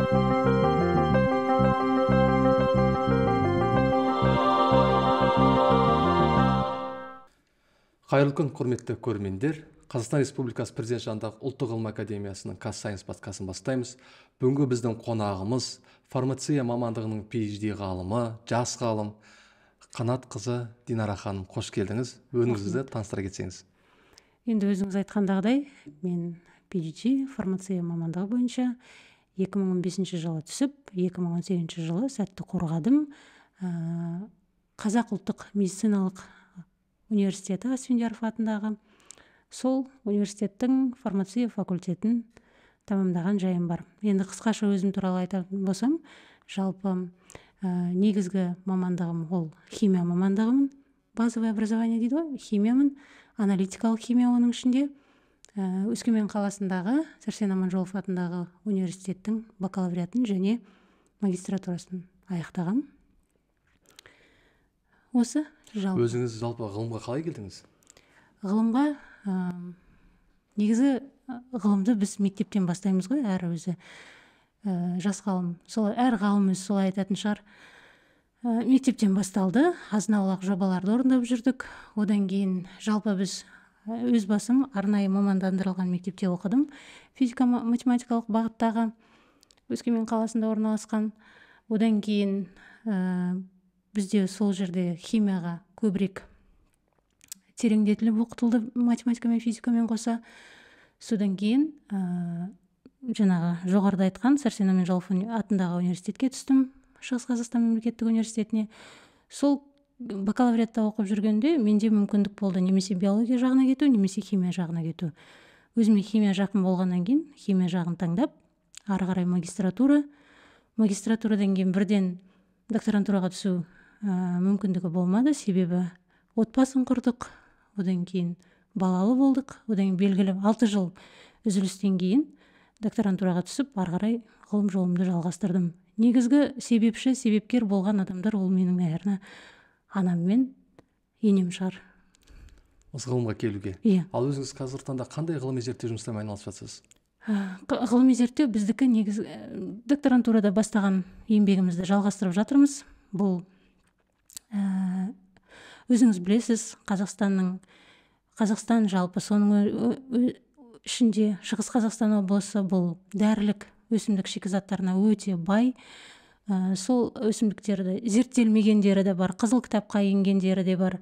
Қайырлы күн, құрметті көрермендер. Қазақстан Республикасы Президенті жанындағы Ұлттық ғылым академиясының QazScience подкастын бастаймыз. Бүгінгі біздің қонағымыз фармация мамандығының PhD ғалымы, жас ғалым Қанат қызы Динара ханым. Қош келдіңіз. Өзіңізді таныстыра кетсеңіз. Енді өзіңіз айтқандағыдай, мен PhD фармация мамандығы бойынша 2015 жылы түсіп, 2018 жылы сәтті қорғадым. Қазақ ұлттық медициналық университеті Асфендияров атындағы сол университеттің фармация факультетін тамамдаған жайым бар. Енді қысқаша өзім туралы айтатын болсам, жалпы негізгі мамандығым ол химия мамандығымын. Базовое образование дейді ғой, химиямын, аналитикалық химия оның ішінде. Өскемен қаласындағы Сәрсен Аманжолов атындағы университеттің бакалавриатын және магистратурасын аяқтағам. Осы жалпы. Өзіңіз жалпы ғылымға қалай келдіңіз? Ғылымға негізі ғылымды біз мектептен бастаймыз ғой, әр өзі жас ғалым, солай, әр ғалым өзі солай айтатын шығар. Мектептен басталды, азын-аулақ жобаларды орындап жүрдік. Одан кейін жалпы біз өз басым арнайы мамандандырылған мектепте оқыдым. Физика математикалық бағыттағы Өскемен қаласында орналасқан. Одан кейін бізде сол жерде химияға көбірек тереңдетіліп оқытылды, математика мен физикамен қоса. Содан кейін жаңағы жоғарыда айтқан Сәрсен Аманжолов атындағы университетке түстім, Шығыс Қазақстан мемлекеттік университетіне. Сол бакалавриатта оқып жүргенде менде мүмкіндік болды немесе биология жағына кету, немесе химия жағына кету. Өзіме химия жақын болғаннан кейін химия жағын таңдап, ары қарай магистратура. Магистратурадан кейін бірден докторантураға түсу мүмкіндігі болмады, себебі отбасын құрдық, одан кейін балалы болдық, одан кейін белгілі 6 жыл үзілістен кейін докторантураға түсіп, ары қарай ғылым жолымды жалғастырдым. Негізгі себепші, себепкер болған адамдар ол менің, наверное, анам мен енем шығар. Осы ғылымға келуге. Иә. Ал өзіңіз қазіргі таңда қандай ғылыми зерттеу жұмыстармен айналысып жатсыз? Ғылыми зерттеу біздікі негізі докторантурада бастаған еңбегімізді жалғастырып жатырмыз. Бұл өзіңіз білесіз, Қазақстан жалпы соның ішінде Шығыс Қазақстан облысы бұл дәрілік өсімдік шикізаттарына өте бай. Сол өсімдіктерді зерттелмегендері де бар, қызыл кітапқа енгендері де бар.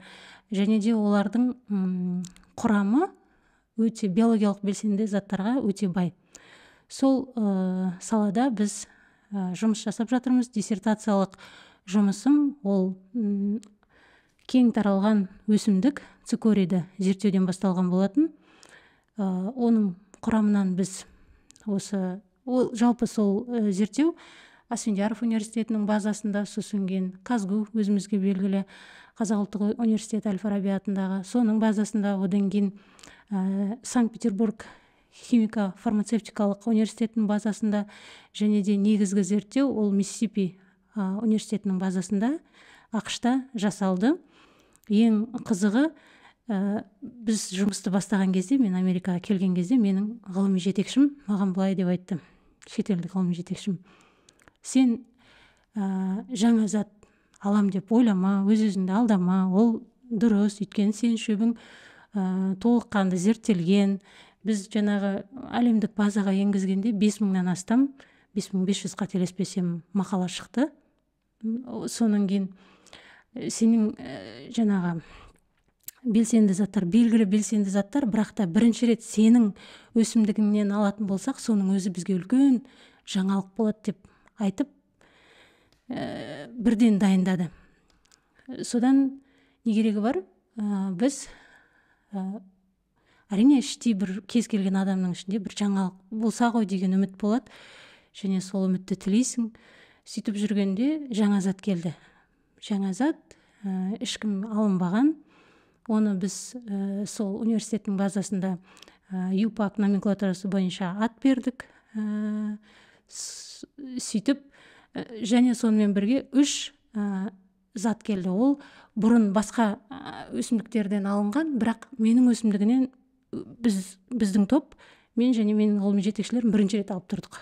Және де олардың құрамы өте биологиялық белсенді заттарға өте бай. Сол салада біз жұмыс жасап жатырмыз. Диссертациялық жұмысым ол кең таралған өсімдік цикорийді зерттеуден басталған болатын. Оның құрамынан біз осы ол жалпы сол зерттеу Асфендияров университетінің базасында, сосын кейін КазГУ өзімізге белгілі Қазақ ұлттық университеті Әл-Фараби атындағы соның базасында, одан кейін Санкт-Петербург химика фармацевтикалық университетінің базасында, және де негізгі зерттеу ол Миссисипи университетінің базасында АҚШ-та жасалды. Ең қызығы, біз жұмысты бастаған кезде, мен Америкаға келген кезде менің ғылыми жетекшім маған былай деп айтты, шетелдік ғылыми жетекшім: сен жаңа зат алам деп ойлама, өз-өзіңді алдама, ол дұрыс, өйткені сенің шөбің толыққанды зерттелген. Біз жаңағы әлемдік базаға енгізгенде 5000-нан астам, 5500 қателеспесем мақала шықты. Сонан кейін сенің жаңағы белсенді заттар, белгілі белсенді заттар, бірақ та бірінші рет сенің өсімдігіңнен алатын болсақ, соның өзі бізге үлкен жаңалық болады деп айтып, бірден дайындады. Содан не керегі бар? Біз әрине іштей бір кез келген адамның ішінде бір жаңалық болса ғой деген үміт болады, және сол үмітті тілейсің. Сөйтіп жүргенде жаңа зат келді. Жаңа зат ешкім алынбаған. Оны біз сол университеттің базасында ЮПАК номенклатурасы бойынша ат бердік. Сөйтіп және сонымен бірге 3 зат келді. Ол бұрын басқа өсімдіктерден алынған, бірақ менің өсімдігінен біздің топ, мен және менің ғылыми жетекшілерім бірінші рет алып тұрдық.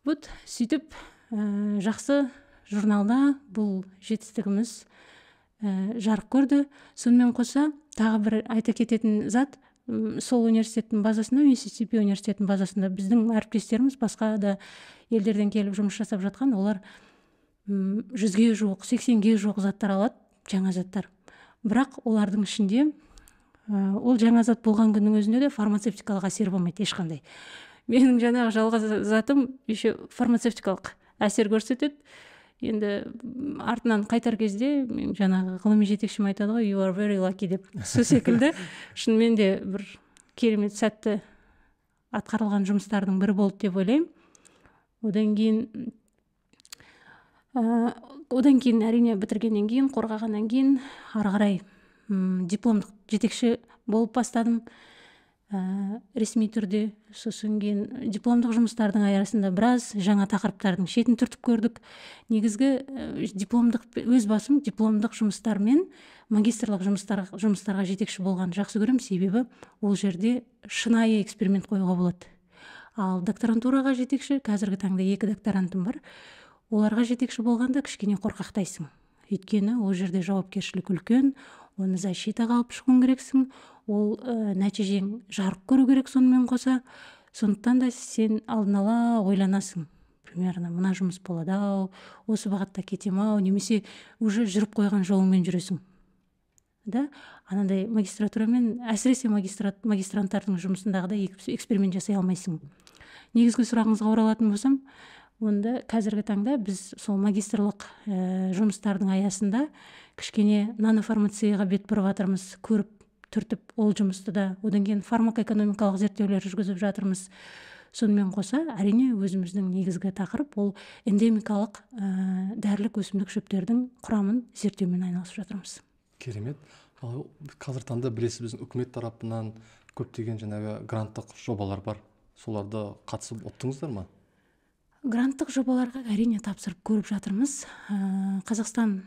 Вот сөйтіп жақсы журналда бұл жетістігіміз жарық көрді. Сонымен қоса тағы бір айта кететін зат, сол университеттің базасында, Миссисипи университетінің базасында біздің әріптестеріміз, басқа да елдерден келіп жұмыс жасап жатқан, олар 100-ге жуық, 80-ге жуық заттар алады, жаңа заттар. Бірақ олардың ішінде ол жаңа зат болған күннің өзінде де фармацевтикалық әсер болмайды ешқандай. Менің жаңағы жалғыз затым еще фармацевтикалық әсер көрсетеді. Енді артынан қайтар кезде мен жаңағы ғылыми жетекшім айтады ғой, «You are very lucky» деп. Сол секілді шынымен де бір керемет, сәтті атқарылған жұмыстардың бірі болды деп ойлаймын. Одан кейін әрине, бітіргеннен кейін, қорғағаннан кейін ары қарай дипломдық жетекші болып бастадым ресми түрде. Сосын кейін дипломдық жұмыстардың аясында біраз жаңа тақырыптардың шетін түртіп көрдік. Негізгі дипломдық, өз басым дипломдық жұмыстар мен магистрлық жұмыстарға жетекші болғанды жақсы көремін, себебі ол жерде шынайы эксперимент қоюға болады. Ал докторантураға жетекші, қазіргі таңда екі докторантым бар, оларға жетекші болғанда кішкене қорқақтайсың, өйткені ол жерде жауапкершілік үлкен, оны защитаға алып шығуың керексің, ол нәтижең жарық көру керек сонымен қоса. Сондықтан да сен алдын ала ойланасың, примерно мына жұмыс болады ау, осы бағытта кетем ау, немесе уже жүріп қойған жолыңмен жүресің да. Анандай магистратурамен, әсіресе магистранттардың жұмысындағыдай эксперимент жасай алмайсың. Негізгі сұрағыңызға оралатын болсам, онда қазіргі таңда біз сол магистрлық жұмыстардың аясында кішкене нанофармацияға бет бұрып жатырмыз, көріп, түртіп ол жұмысты да. Одан кейін фармакоэкономикалық зерттеулер жүргізіп жатырмыз. Сонымен қоса, әрине, өзіміздің негізгі тақырып ол эндемикалық дәрілік өсімдік шөптердің құрамын зерттеумен айналысып жатырмыз. Керемет. Ал қазіргі таңда, білесіз, біздің үкімет тарапынан көптеген жаңағы гранттық жобалар бар, соларды қатысып ұттыңыздар ма? Гранттық жобаларға, әрине, тапсырып көріп жатырмыз. Қазақстан,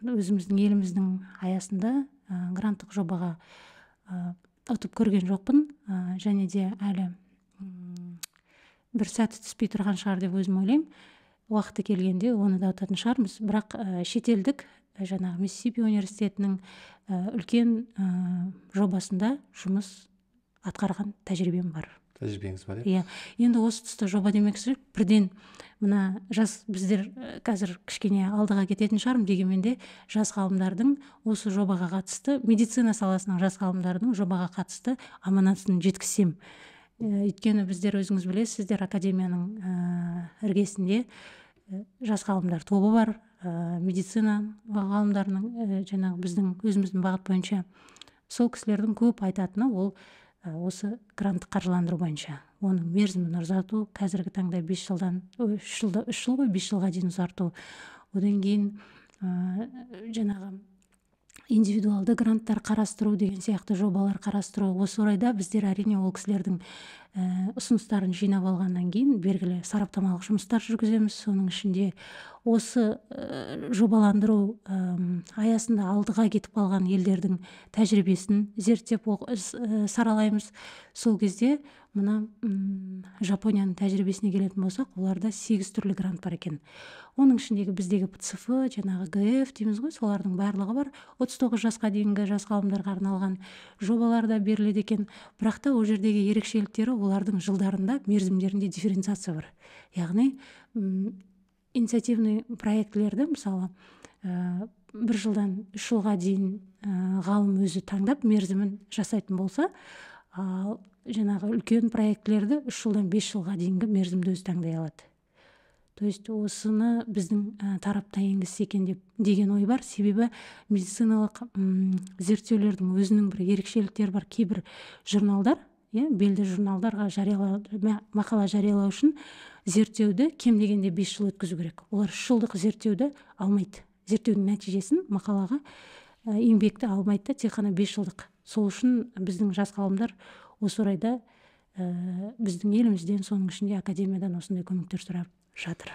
өзіміздің еліміздің аясында гранттық жобаға ұтып көрген жоқпын және де әлі бір сәті түспей тұрған шығар деп өзім ойлаймын. Уақыты келгенде оны да ұтатын шығармыз. Бірақ шетелдік, жаңағы Миссисипи университетінің үлкен жобасында жұмыс атқарған тәжірибем бар. Тәжірибеңіз бар, иә. Иә, енді осы тұста жоба демекші, бірден мына жас, біздер қазір кішкене алдыға кететін шығармын, дегенмен де жас ғалымдардың осы жобаға қатысты, медицина саласының жас ғалымдарының жобаға қатысты аманатын жеткізсем. Өйткені біздер, өзіңіз білесіздер, академияның іргесінде жас ғалымдар тобы бар, медицина ғалымдарының, жаңағы біздің өзіміздің бағыт бойынша. Сол кісілердің көп айтатыны ол осы гранттық қаржыландыру бойынша оның мерзімін ұзарту, қазіргі таңда 5 жылдан, 3 жылда, 3 жыл ғой, 5 жылға дейін ұзарту. Одан кейін жаңағы индивидуалды гранттар қарастыру деген сияқты жобалар қарастыру. Осы орайда біздер, әрине, ол кісілердің ұсыныстарын жинап алғаннан кейін белгілі сараптамалық жұмыстар жүргіземіз. Соның ішінде осы жобаландыру аясында алдыға кетіп қалған елдердің тәжірибесін зерттеп, саралаймыз. Сол кезде мына Жапонияның тәжірибесіне келетін болсақ, оларда сегіз түрлі грант бар екен. Оның ішіндегі біздегі ПЦФ, жаңағы ГФ дейміз ғой, солардың барлығы бар. 39 жасқа дейінгі жас ғалымдарға арналған жобалар да беріледі екен. Бірақ та ол жердегі ерекшеліктері, олардың жылдарында, мерзімдерінде дифференциация бар, яғни инициативный проектілерді, мысалы, 1 жылдан 3 жылға дейін ғалым өзі таңдап мерзімін жасайтын болса, ал жаңағы үлкен проектілерді 3 жылдан 5 жылға дейінгі мерзімді өзі таңдай алады. То есть осыны біздің тарапта енгізсе екен деп деген ой бар, себебі медициналық зерттеулердің өзінің бір ерекшеліктері бар. Кейбір журналдар, иә, белді журналдарға мақала жариялау үшін зерттеуді кем дегенде 5 жыл өткізу керек. Олар 3 жылдық зерттеуді алмайды, зерттеудің нәтижесін мақалаға, еңбекті алмайды да, тек қана 5 жылдық. Сол үшін біздің жас ғалымдар осы орайда біздің елімізден, соның ішінде академиядан осындай көмектер сұрап жатыр.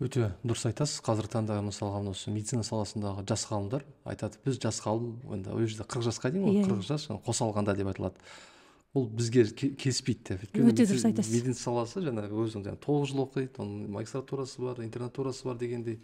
Өте дұрыс айтасыз. Қазіргі таңда, мысалға, осы медицина саласындағы жас ғалымдар айтады: біз жас ғалым, енді ол жерде 40 жасқа дейін ғой. 40 жас қоса алғанда деп айтылады. Ол бізге келіспейді деп. Өте дұрыс айтасыз. Медицина саласы жаңағы өзінің жаңағы 9 жыл оқиды, оның магистратурасы бар, интернатурасы бар дегендей.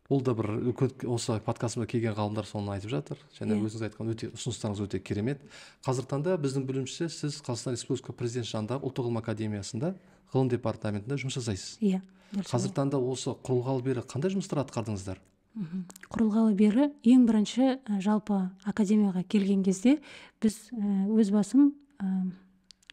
Ол да бір үлкен, осы подкастымызға келген ғалымдар соны айтып жатыр. Және өзіңіз айтқан өте ұсыныстарыңыз өте керемет. Қазіргі таңда біздің білуімізше, сіз Қазақстан Республикасы Президенті жанындағы Ұлттық ғылым академиясында ғылым департаментінде жұмыс жасайсыз. Иә. Қазіргі таңда осы құрылғалы бері қандай жұмыстар атқардыңыздар? Құрылғалы бері ең бірінші жалпы академияға келген кезде біз өз басым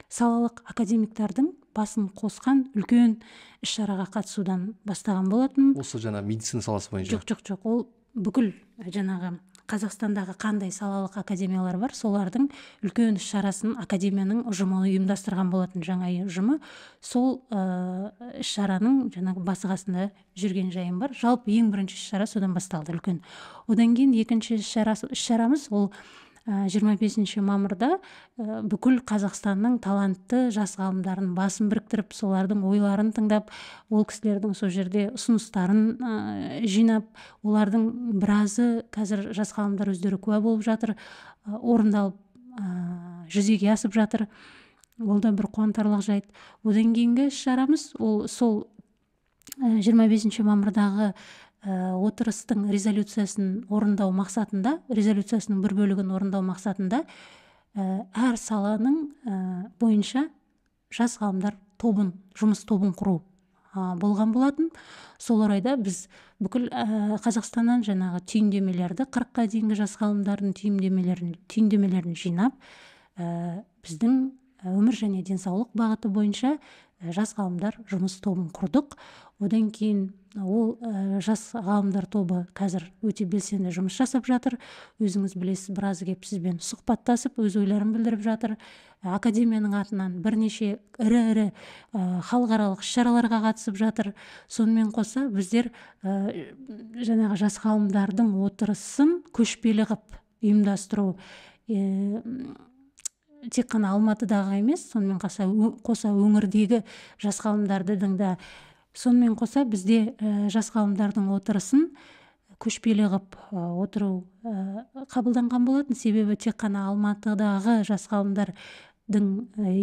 салалық академиктардың басын қосқан үлкен іс-шараға қатысудан бастаған болатын. Осы жаңа медицина саласы бойынша? Жоқ, ол бүкіл жаңағы Қазақстандағы қандай салалық академиялар бар, солардың үлкен іс-шарасын академияның ұжымы ұйымдастырған болатын, жаңа ұжымы. Сол іс-шараның жаңағы басы қасында жүрген жайым бар. Жалпы ең бірінші іс-шара содан басталды үлкен. Одан кейін екінші іс-шарамыз ол 25 мамырда бүкіл Қазақстанның талантты жас ғалымдарын басын біріктіріп, солардың ойларын тыңдап, ол кісілердің сол жерде ұсыныстарын жинап, олардың біразы қазір жас ғалымдар өздері куә болып жатыр, орындалып жүзеге асып жатыр. Ол да бір қуантарлық жайт. Одан кейінгі іс-шарамыз ол сол 25 мамырдағы отырыстың резолюциясын орындау мақсатында, резолюциясының бір бөлігін орындау мақсатында әр саланың бойынша жас ғалымдар тобын, жұмыс тобын құру болған болатын. Сол орайда біз бүкіл Қазақстаннан жаңағы түйіндемелерді, 40-қа дейінгі жас ғалымдардың түйіндемелерін жинап, біздің өмір және денсаулық бағыты бойынша жас ғалымдар жұмыс тобын құрдық. Одан кейін ол жас ғалымдар тобы қазір өте белсенді жұмыс жасап жатыр. Өзіңіз білесіз, біразы келіп сізбен сұхбаттасып, өз ойларын білдіріп жатыр. Академияның атынан бірнеше ірі-ірі халықаралық іс-шараларға қатысып жатыр. Сонымен қоса біздер жаңағы жас ғалымдардың отырысын көшпелі қып ұйымдастыру, тек қана Алматыдағы емес, сонымен қоса өңірдегі жас ғалымдардың да, сонымен қоса бізде жас ғалымдардың отырысын көшпелі қып отыру қабылданған болатын. Себебі тек қана Алматыдағы жас ғалымдардың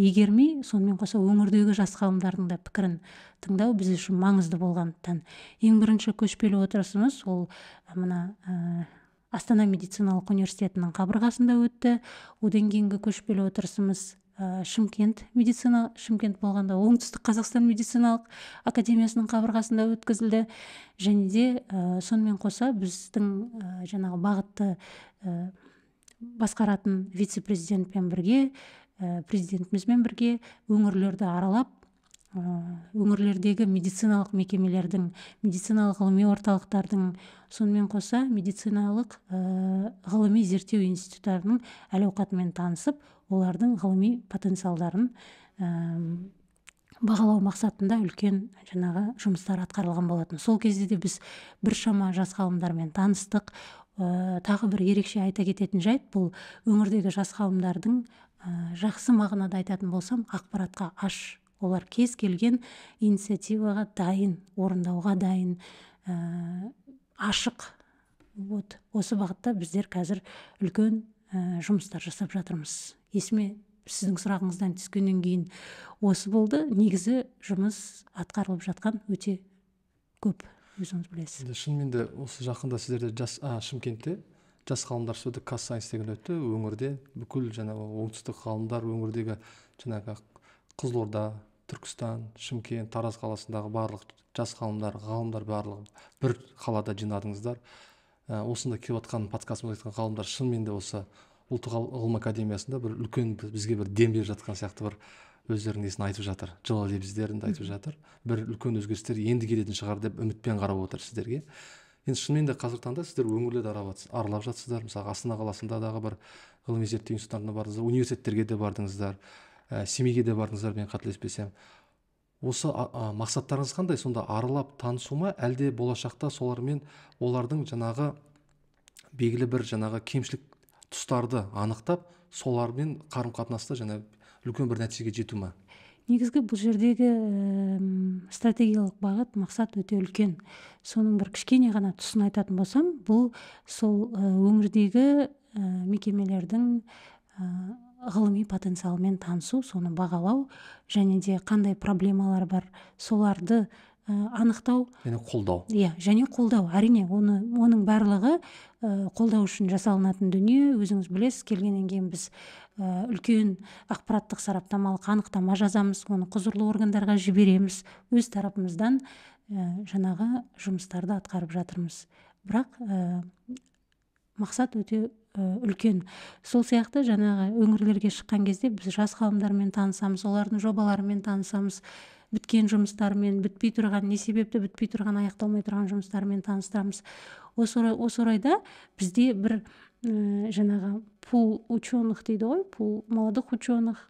игермей, сонымен қоса өңірдегі жас ғалымдардың да пікірін тыңдау біз үшін маңызды болғандықтан. Ең бірінші көшпелі отырысымыз ол мына Астана медициналық университетінің қабырғасында өтті. Одан кейінгі көшпелі отырысымыз Шымкент медицина, Шымкент болғанда Оңтүстік Қазақстан медициналық академиясының қабырғасында өткізілді. Және де сонымен қоса біздің жаңағы бағытты басқаратын вице-президентпен бірге, президентімізбен бірге өңірлерді аралап, өңірлердегі медициналық мекемелердің, медициналық ғылыми орталықтардың, сонымен қоса медициналық ғылыми зерттеу институттарының әл-ауқатымен танысып, олардың ғылыми потенциалдарын бағалау мақсатында үлкен жаңағы жұмыстар атқарылған болатын. Сол кезде де біз біршама жас ғалымдармен таныстық. Тағы бір ерекше айта кететін жайт, бұл өңірдегі жас ғалымдардың жақсы мағынада айтатын болсам, ақпаратқа аш. Олар кез келген инициативаға дайын, орындауға дайын, ашық. Вот осы бағытта біздер қазір үлкен жұмыстар жасап жатырмыз. Есіме сіздің сұрағыңыздан түскеннен кейін осы болды. Негізі жұмыс атқарылып жатқан өте көп, өзіңіз білесіз. Шынымен де осы жақында сіздерде Шымкентте жас ғалымдар сөзі КазСайнс деген өтті. Өңірде бүкіл жаңағы оңтүстік ғалымдар, өңірдегі жаңағы Қызылорда, Түркістан, Шымкент, Тараз қаласындағы барлық жас ғалымдар, ғалымдар барлығы бір қалада жинадыңыздар. Осында келіп жатқан подкастымызда айтқан ғалымдар шынымен де осы Ұлттық ғылым академиясында бір үлкен бізге бір дем беріп жатқан сияқты бір өздерінің несін айтып жатыр, жылы лебіздерін де айтып жатыр. Бір үлкен өзгерістер енді келетін шығар деп үмітпен қарап отыр сіздерге. Енді шынымен де қазіргі таңда сіздер өңірлерді аралап жатсыздар. Мысалы, Астана қаласында дағы бір ғылыми зерттеу институттарына бардыңыздар, университеттерге де бардыңыздар, Семейге де бардыңыздар, мен қателеспесем. Осы мақсаттарыңыз қандай? Сонда аралап танысу ма, әлде болашақта солармен олардың жаңағы белгілі бір жаңағы кемшілік тұстарды анықтап, солармен қарым-қатынаста жаңа үлкен бір нәтижеге жету ма? Негізгі бұл жердегі стратегиялық бағыт, мақсат өте үлкен. Соның бір кішкене ғана тұсын айтатын болсам, бұл сол өңірдегі мекемелердің ғылыми потенциалмен танысу, соны бағалау және де қандай проблемалар бар, соларды анықтау және қолдау. Иә, және қолдау. Әрине, оның барлығы қолдау үшін жасалынатын дүние. Өзіңіз білесіз, келгеннен кейін біз үлкен ақпараттық сараптамалық анықтама жазамыз, оны құзырлы органдарға жібереміз. Өз тарапымыздан жаңағы жұмыстарды атқарып жатырмыз. Бірақ мақсат өте үлкен. Сол сияқты жаңағы өңірлерге шыққан кезде біз жас ғалымдармен танысамыз, олардың жобаларымен танысамыз, біткен жұмыстармен, бітпей тұрған, не себепті бітпей тұрған, аяқталмай тұрған жұмыстармен таныстырамыз. Осы орайда бізде бір жаңағы пул ученых дейді ғой, пул молодых ученых,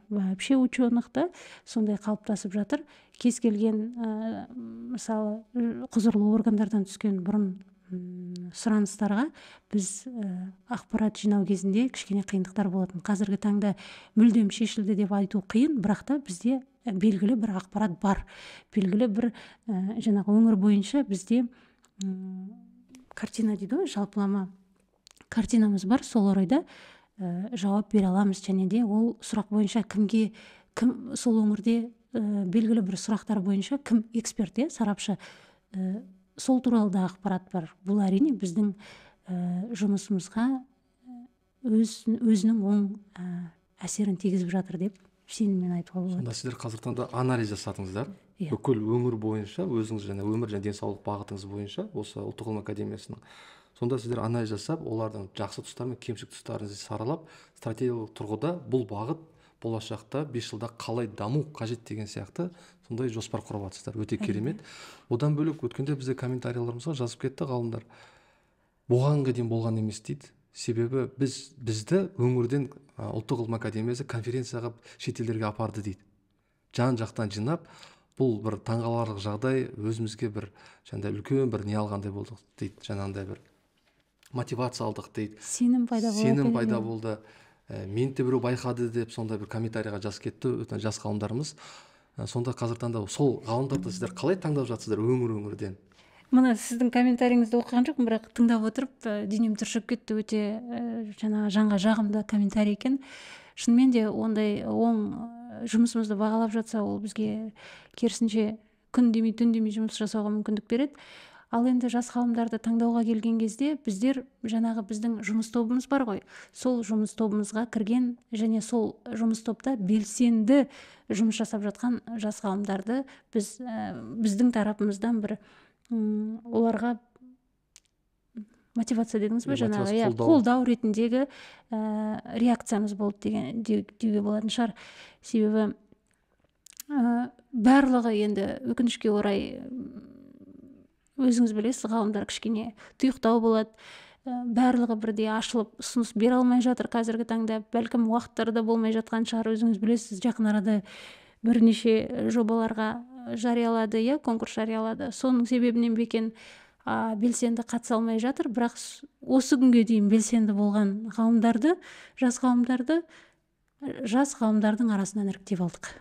вообще ученых да, сондай қалыптасып жатыр. Кез келген мысалы құзырлы органдардан түскен бұрын сұраныстарға біз ақпарат жинау кезінде кішкене қиындықтар болатын. Қазіргі таңда мүлдем шешілді деп айту қиын, бірақ та бізде белгілі бір ақпарат бар. Белгілі бір жаңағы өңір бойынша бізде картина дейді ғой, жалпылама картинамыз бар. Сол орайда жауап бере аламыз және де ол сұрақ бойынша кімге, кім сол өңірде белгілі бір сұрақтар бойынша кім эксперт, сарапшы, сол туралы да ақпарат бар. Бұл әрине біздің жұмысымызға өзінің оң әсерін тигізіп жатыр деп сеніммен айтуға болады. Сонда сіздер қазіргі таңда анализ жасадыңыздар. Бүкіл өңір бойынша, өзіңіз және өмір және денсаулық бағытыңыз бойынша осы Ұлттық ғылым академиясының. Сонда сіздер анализ жасап, олардың жақсы тұстары мен кемшілік тұстарын саралап, стратегиялық тұрғыда бұл бағыт болашақта 5 жылда қалай даму қажет деген сияқты сондай жоспар құрып жатсыздар. Өте керемет. Одан бөлек өткенде бізде комментарияларымызға жазып кетті ғалымдар. Бұған дейін болған емес дейді. Себебі бізді өңірден Ұлттық ғылым академиясы конференцияға шетелдерге апарды дейді. Жан-жақтан жинап, бұл бір таңғаларлық жағдай, өзімізге бір жаңағыдай үлкен бір не алғандай болдық дейді, жаңағындай бір мотивация алдық дейді. Сенім пайда болды. Сенім пайда болды. Мені де біреу байқады деп сондай бір комментарийға жазып кетті өте жас ғалымдарымыз. Сонда қазіргі таңда сол ғалымдарды сіздер қалай таңдап жатсыздар өңір-өңірден? Мына сіздің комментарийіңізді оқыған жоқпын, бірақ тыңдап отырып денем түршігіп кетті. Өте жаңағы жанға жағымды комментарий екен. Шынымен де ондай оң жұмысымызды бағалап жатса, ол бізге керісінше күн демей түн демей жұмыс жасауға мүмкіндік береді. Ал енді жас ғалымдарды таңдауға келген кезде біздер жаңағы біздің жұмыс тобымыз бар ғой, сол жұмыс тобымызға кірген және сол жұмыс топта белсенді жұмыс жасап жатқан жас ғалымдарды біз біздің тарапымыздан бір оларға мотивация дедіңіз бе, жаңағы иә, қолдау ретіндегі реакциямыз болды деген деуге болатын шығар. Себебі барлығы енді өкінішке орай өзіңіз білесіз, ғалымдар кішкене тұйықтау болады, барлығы бірдей ашылып ұсыныс бере алмай жатыр қазіргі таңда. Бәлкім уақыттары да болмай жатқан шығар, өзіңіз білесіз, жақын арада бірнеше жобаларға жариялады, иә, конкурс жариялады. Соның себебінен бе екен белсенді қатыса алмай жатыр. Бірақ осы күнге дейін белсенді болған ғалымдарды, жас ғалымдарды жас ғалымдардың арасынан іріктеп алдық.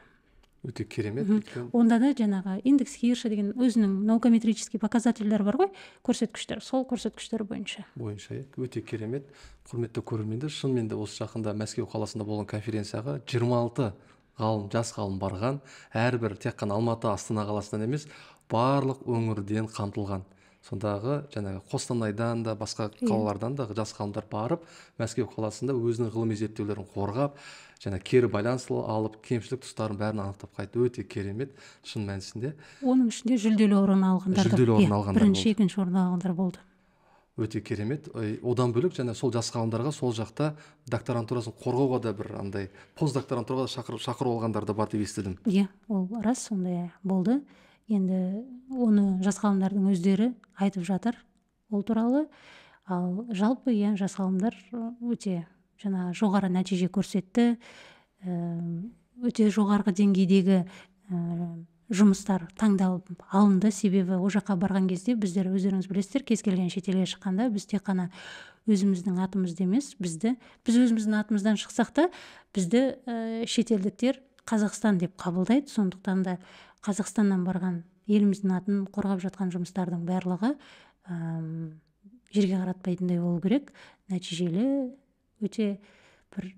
Өте керемет. Онда да жаңағы индекс Хирша деген өзінің наукометрический показательдер бар ғой, көрсеткіштер, сол көрсеткіштер бойынша. Бойынша, өте керемет. Құрметті көрермендер, шынымен де осы жақында Мәскеу қаласында болған конференцияға 26 ғалым, жас ғалым барған. Әрбір тек қана Алматы, Астана қаласынан емес, барлық өңірден қамтылған. Сондағы жаңағы Қостанайдан да, басқа қалалардан да жас ғалымдар барып, Мәскеу қаласында өзінің ғылыми зерттеулерін қорғап, және кері байланыс алып, кемшілік тұстарын бәрін анықтап қайтты. Өте керемет, шын мәнісінде. Оның ішінде жүлделі орын алғандар, жүлделі орын алғандар бірінші, екінші орын алғандар болды. Өте керемет. Одан бөлек және сол жас ғалымдарға сол жақта докторантурасын қорғауға да бір андай постдокторантураға шақыру алғандар да бар деп естідім. Иә, ол рас, сондай болды. Енді оны жас ғалымдардың өздері айтып жатыр ол туралы. Ал жалпы иә, жас ғалымдар өте жаңа жоғары нәтиже көрсетті. Өте жоғарғы деңгейдегі жұмыстар таңдалып алынды. Себебі ол жаққа барған кезде біздер, өздеріңіз білесіздер, кез келген шетелге шыққанда біз тек қана өзіміздің атымызды емес, біз өзіміздің атымыздан шықсақ та, бізді шетелдіктер Қазақстан деп қабылдайды. Сондықтан да Қазақстаннан барған еліміздің атын қорғап жатқан жұмыстардың барлығы жерге қаратпайтындай болу керек. Нәтижелі, өте бір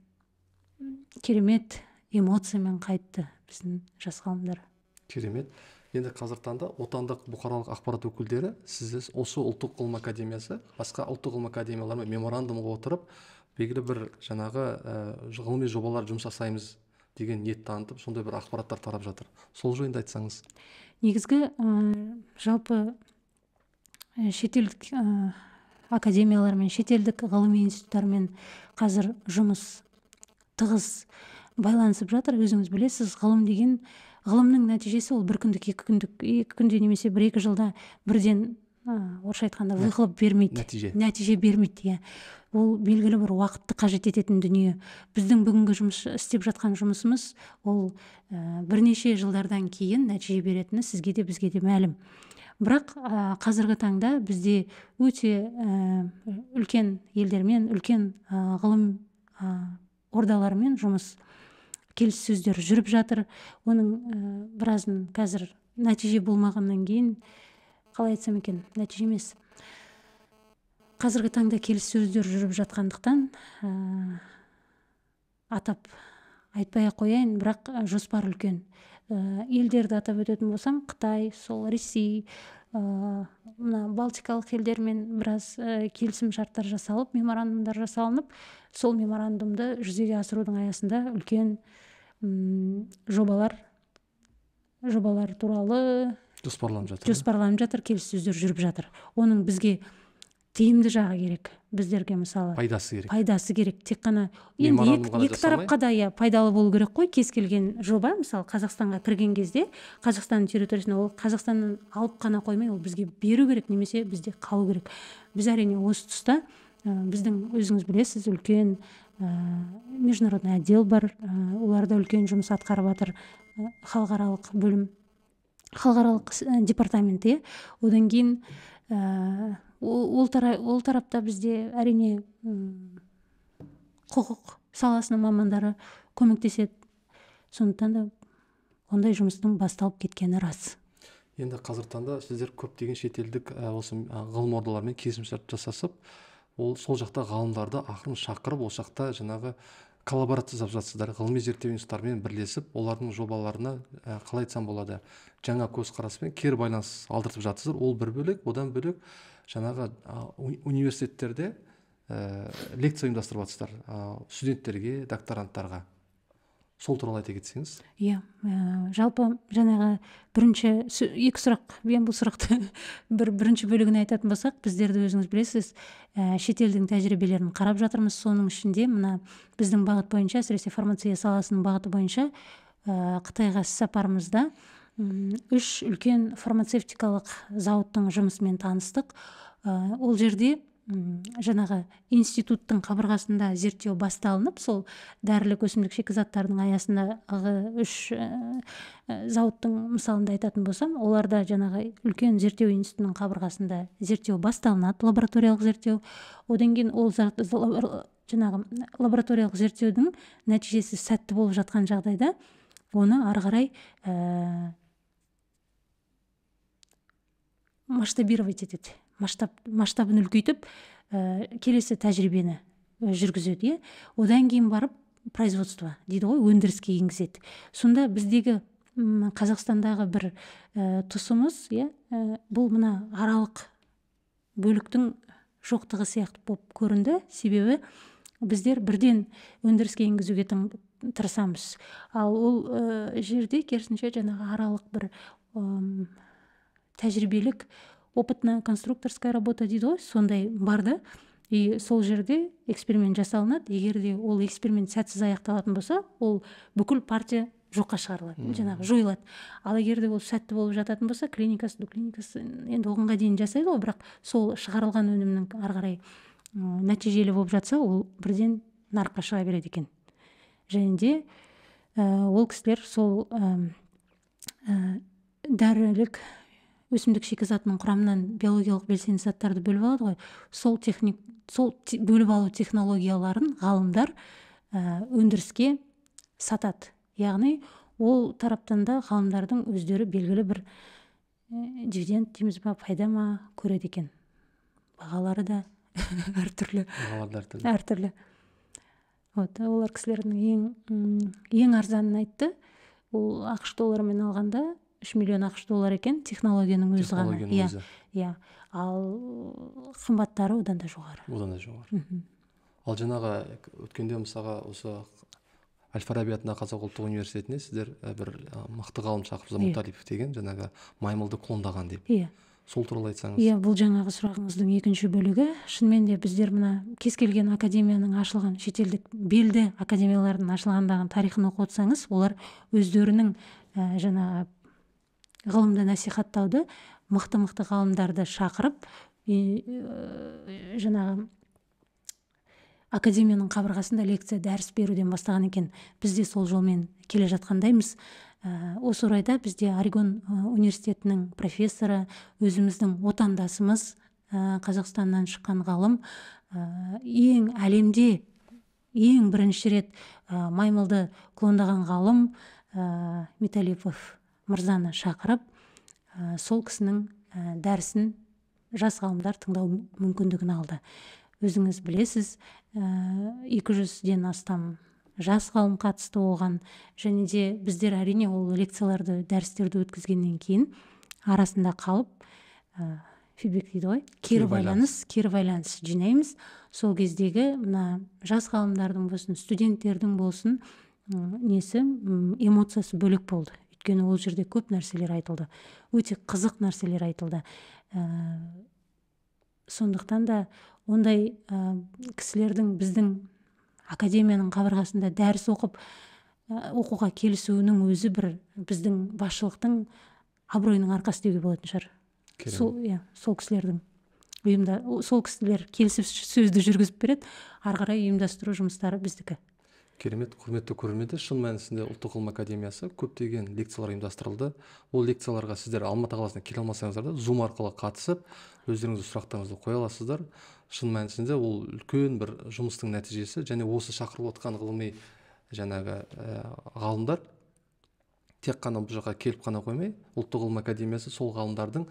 Керемет эмоциямен қайтты біздің жас ғалымдар. Керемет. Енді қазіргі таңда отандық бұқаралық ақпарат өкілдері сіз осы ұлттық ғылым академиясы басқа ұлттық ғылым академияларымен меморандумға отырып, белгілі бір жаңағы ғылыми жобалар жұмыс жасаймыз деген ниет танытып, сондай бір ақпараттар тарап жатыр. Сол жайында айтсаңыз. Негізгі жалпы шетелдік академиялармен, шетелдік ғылыми институттармен қазір жұмыс тығыз байланысып жатыр. Өзіңіз білесіз, ғылым деген, ғылымның нәтижесі ол бір күндік, екі күндік, екі күнде немесе бір-екі жылда бірден, орысша айтқанда, выхлоп бермейді. Нәтиже бермейді, иә. Ол белгілі бір уақытты қажет ететін дүние. Біздің бүгінгі жұмыс істеп жатқан жұмысымыз ол бірнеше жылдардан кейін нәтиже беретіні сізге де, бізге де мәлім. Бірақ қазіргі таңда бізде өте үлкен елдермен, үлкен ғылым ордаларымен жұмыс келіссөздер жүріп жатыр. Оның біразын қазір нәтиже болмағаннан кейін, қалай айтсам екен, нәтиже емес. Қазіргі таңда келіссөздер жүріп жатқандықтан атап айтпай ақ қояйын, бірақ жоспар үлкен. Елдерді атап өтетін болсам, Қытай, сол Ресей, мына Балтикалық елдермен біраз келісім шарттар жасалып, меморандумдар жасалынып, сол меморандумды жүзеге асырудың аясында үлкен жобалар туралы жоспарланып жатыр, келіссөздер жүріп жатыр. Оның бізге тиімді жағы керек, біздерге мысалы пайдасы керек. Тек қана енді екі тарапқа да пайдалы болу керек қой. Кез келген жоба, мысалы, Қазақстанға кірген кезде, Қазақстанның территориясына, ол Қазақстаннан алып қана қоймай, ол бізге беру керек немесе бізде қалу керек. Біз әрине осы тұста біздің, өзіңіз білесіз, үлкен международный отдел бар, олар да үлкен жұмыс атқарып жатыр, халықаралық бөлім, халықаралық департамент. Одан кейін ол тарапта бізде әрине құқық саласының мамандары көмектеседі. Сондықтан да ондай жұмыстың басталып кеткені рас. Енді қазіргі таңда сіздер көптеген шетелдік осы ғылым ордаларымен келісімшарт жасасып, ол сол жақта ғалымдарды ақырын шақырып, ол жақта жаңағы коллаборация жасап жатсыздар, ғылыми зерттеу институттарымен бірлесіп, олардың жобаларына қалай айтсам болады, жаңа көзқараспен кері байланыс алдыртып жатсыздар. Ол бір бөлек, одан бөлек жаңағы университеттерде лекция ұйымдастырып жатсыздар студенттерге, докторанттарға. Сол туралы айта кетсеңіз. Иә, жалпы жаңағы бірінші екі сұрақ, мен бұл сұрақты бірінші бөлігін айтатын болсақ, біздерді өзіңіз білесіз, шетелдің тәжірибелерін қарап жатырмыз. Соның ішінде мына біздің бағыт бойынша, әсіресе фармация саласының бағыты бойынша, Қытайға іс-сапарымызда 3 үлкен фармацевтикалық зауыттың жұмысымен таныстық. Ол жерде жаңағы институттың қабырғасында зерттеу басталынып, сол дәрілік өсімдік шикізаттардың аясындағы 3 зауыттың мысалында айтатын болсам, оларда жаңағы үлкен зерттеу институтының қабырғасында зерттеу басталынады, лабораториялық зерттеу. Одан кейін ол жаңағы лабораториялық зерттеудің нәтижесі сәтті болып жатқан жағдайда оны ары қарай масштабировать етеді, масштабын үлкейтіп, келесі тәжірибені жүргізеді. Одан кейін барып производство дейді ғой, өндіріске енгізеді. Сонда біздегі Қазақстандағы бір тұсымыз, бұл мына аралық бөліктің жоқтығы сияқты болып көрінді. Себебі біздер бірден өндіріске енгізуге тырысамыз. Ал ол жерде керісінше жаңағы аралық бір тәжірибелік, опытно-конструкторская работа дейді ғой, сондай бар да. И сол жерде эксперимент жасалынады. Егер де ол эксперимент сәтсіз аяқталатын болса, ол бүкіл партия жоққа шығарылады, жаңағы жойылады. Ал егер де ол сәтті болып жататын болса, клиникасы, доклиникасы енді оғанға дейін жасайды ғой, бірақ сол шығарылған өнімнің ары қарай нәтижелі болып жатса, ол бірден нарыққа шыға береді екен. Және де ол кісілер сол дәрілік өсімдік шикізатының құрамынан биологиялық белсенді заттарды бөліп алады ғой, сол сол бөліп алу технологияларын ғалымдар өндіріске сатады. Яғни ол тараптан да ғалымдардың өздері белгілі бір дивиденд дейміз ба, пайда ма көреді екен. Бағалары да әртүрлі. Әртүрлі. Вот, олар кісілердің ең арзанын айтты. Ол ақш долларымен алғанда 3 миллион ақш доллар екен, технологияның өзі ғана. Иә, иә. Ал қымбаттары одан да жоғары. Одан да жоғары. Ал жаңағы өткенде мысалға осы Әл-Фараби атындағы Қазақ ұлттық университетіне сіздер бір мықты ғалым шақырып, Муталипов деген, жаңағы маймылды клондаған деп. Иә. Сол туралы айтсаңыз. Иә, бұл жаңағы сұрағыңыздың екінші бөлігі. Шынымен де біздер мына кез келген академияның ашылған, шетелдік белді академиялардың ашылғандағы тарихын оқып отырсаңыз, олар өздерінің жаңағы ғылымды насихаттауды мықты-мықты ғалымдарды шақырып, жаңағы академияның қабырғасында лекция, дәріс беруден бастаған екен. Біз де сол жолмен келе жатқандаймыз. Осы орайда бізде Орегон университетінің профессоры, өзіміздің отандасымыз, Қазақстаннан шыққан ғалым, ең әлемде ең бірінші рет маймылды клондаған ғалым Миталипов мырзаны шақырып, сол кісінің дәрісін жас ғалымдар тыңдау мүмкіндігін алды. Өзіңіз білесіз, 200-ден астам жас ғалым қатысты оған. Және де біздер әрине ол лекцияларды, дәрістерді өткізгеннен кейін арасында қалып, фидбек дейді ғой, кері байланыс жинаймыз. Сол кездегі мына жас ғалымдардың болсын, студенттердің болсын несі, эмоциясы бөлек болды. Өйткені ол жерде көп нәрселер айтылды, өте қызық нәрселер айтылды. Сондықтан да ондай кісілердің біздің академияның қабырғасында дәріс оқып, оқуға келісуінің өзі бір біздің басшылықтың абыройының арқасы деуге болатын шығар. Сол, иә, сол кісілердің ұйымда, сол кісілер келісіп сөзді жүргізіп береді, ары қарай ұйымдастыру жұмыстары біздікі. Керемет, құрметті көрермендер, шын мәнісінде Ұлттық ғылым академиясы көптеген лекциялар ұйымдастырылды. Ол лекцияларға сіздер Алматы қаласына келе алмасаңыздар да Zoom арқылы қатысып, өздеріңіздің сұрақтарыңызды қоя аласыздар. Шын мәнісінде ол үлкен бір жұмыстың нәтижесі, және осы шақырылып отқан ғылыми жаңағы ғалымдар тек қана бұл жаққа келіп қана қоймай, Ұлттық ғылым академиясы сол ғалымдардың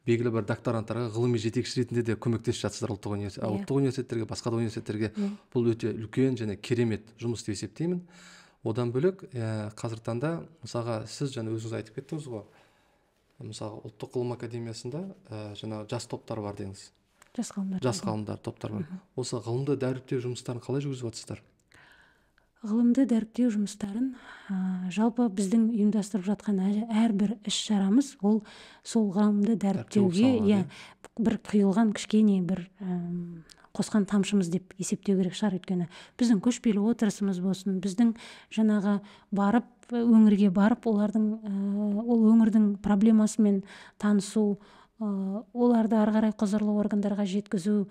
белгілі бір докторанттарға ғылыми жетекші ретінде де көмектесіп жатсыздар ұлттық университеттерге, басқа да университеттерге. Бұл өте үлкен және керемет жұмыс деп есептеймін. Одан бөлек, қазіргі таңда мысалға сіз жаңа өзіңіз айтып кеттіңіз ғой, мысалға Ұлттық ғылым академиясында жаңағы жас топтар бар дедіңіз. Жас ғалымдар топтар бар. Осы ғылымды дәріптеу жұмыстарын қалай жүргізіп жатсыздар? Ғылымды дәріптеу жұмыстарын жалпы біздің ұйымдастырып жатқан әрбір іс-шарамыз ол сол ғылымды дәріптеуге, иә, бір құйылған кішкене бір қосқан тамшымыз деп есептеу керек шығар. Өйткені біздің көшпелі отырысымыз болсын, біздің жаңағы барып өңірге барып олардың ол өңірдің проблемасымен танысу, оларды ары қарай құзырлы органдарға жеткізу,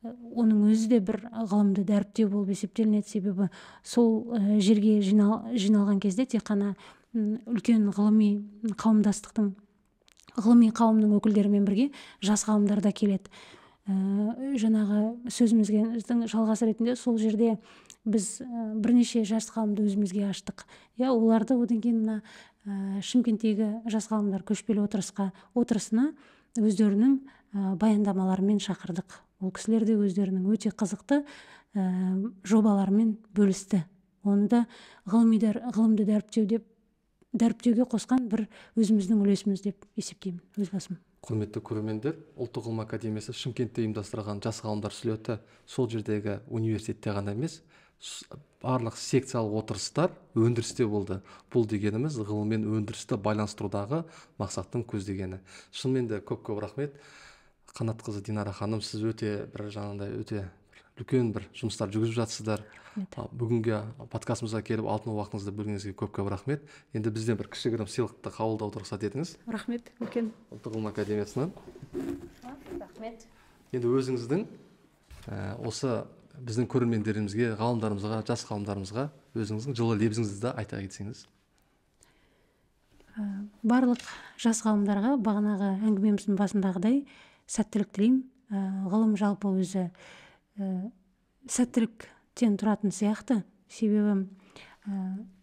оның өзі де бір ғылымды дәріптеу болып есептелінеді. Себебі сол жерге жиналған кезде тек қана үлкен ғылыми қауымдастықтың, ғылыми қауымның өкілдерімен бірге жас ғалымдар да келеді. Жаңағы сөзіміздің жалғасы ретінде сол жерде біз бірнеше жас ғалымды өзімізге аштық. Иә, оларды одан кейін мына Шымкенттегі жас ғалымдар көшпелі отырысына өздерінің баяндамаларымен шақырдық. Ол кісілер де өздерінің өте қызықты жобаларымен бөлісті. Оны да ғылымды дәріптеу деп, дәріптеуге қосқан бір өзіміздің үлесіміз деп есептеймін өз басым. Құрметті көрермендер, Ұлттық ғылым академиясы Шымкентте ұйымдастырған жас ғалымдар слеті сол жердегі университетте ғана емес, барлық секциялық отырыстар өндірісте болды. Бұл дегеніміз ғылым мен өндірісті байланыстырудағы мақсаттың көздегені. Шынымен де көп-көп рахмет. Қанатқызы Динара ханым, сіз өте бір жаңағындай өте үлкен бір жұмыстар жүргізіп жатсыздар. Бүгінгі подкастымызға келіп алтын уақытыңызды бөлгеніңізге көп-көп рахмет. Енді бізден бір кішігірім сыйлықты қабылдауды рұқсат етіңіз. Рахмет, үлкен. Ұлттық ғылым академиясынан. Рахмет. Енді өзіңіздің осы біздің көрермендерімізге, ғалымдарымызға, жас ғалымдарымызға өзіңіздің жылы лебізіңізді айта кетсеңіз. Барлық жас ғалымдарға бағанағы әңгімеміздің басындағыдай сәттілік тілеймін. Ғылым жалпы өзі сәттіліктен тұратын сияқты. Себебі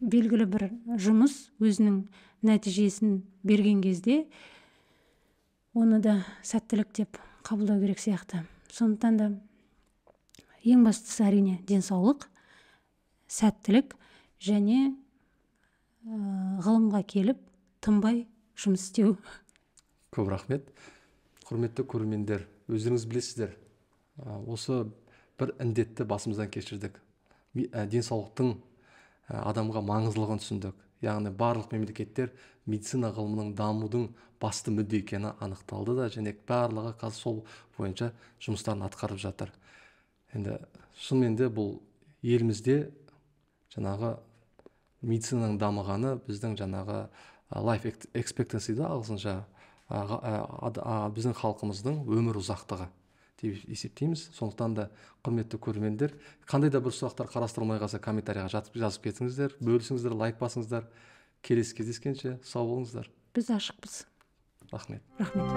белгілі бір жұмыс өзінің нәтижесін берген кезде оны да сәттілік деп қабылдау керек сияқты. Сондықтан да ең бастысы әрине денсаулық, Сәттілік және ғылымға келіп тынбай жұмыс істеу. Көп рахмет. Құрметті көрермендер, өздеріңіз білесіздер, осы бір індетті басымыздан кешірдік. Денсаулықтың адамға маңыздылығын түсіндік. Яғни барлық мемлекеттер медицина ғылымының дамудың басты мүдде екені анықталды да, және барлығы қазір сол бойынша жұмыстарын атқарып жатыр. Енді шынымен де бұл елімізде жаңағы медицинаның дамығаны біздің жаңағы life expectancy да, ағылшынша, біздің халқымыздың өмір ұзақтығы деп есептейміз. Сондықтан да, құрметті көрермендер, қандай да бір сұрақтар қарастырылмай қалса, комментарийға жазып кетіңіздер, бөлісіңіздер, лайк басыңыздар. Келесі кездескенше сау болыңыздар. Біз ашықпыз. Рахмет. Рахмет.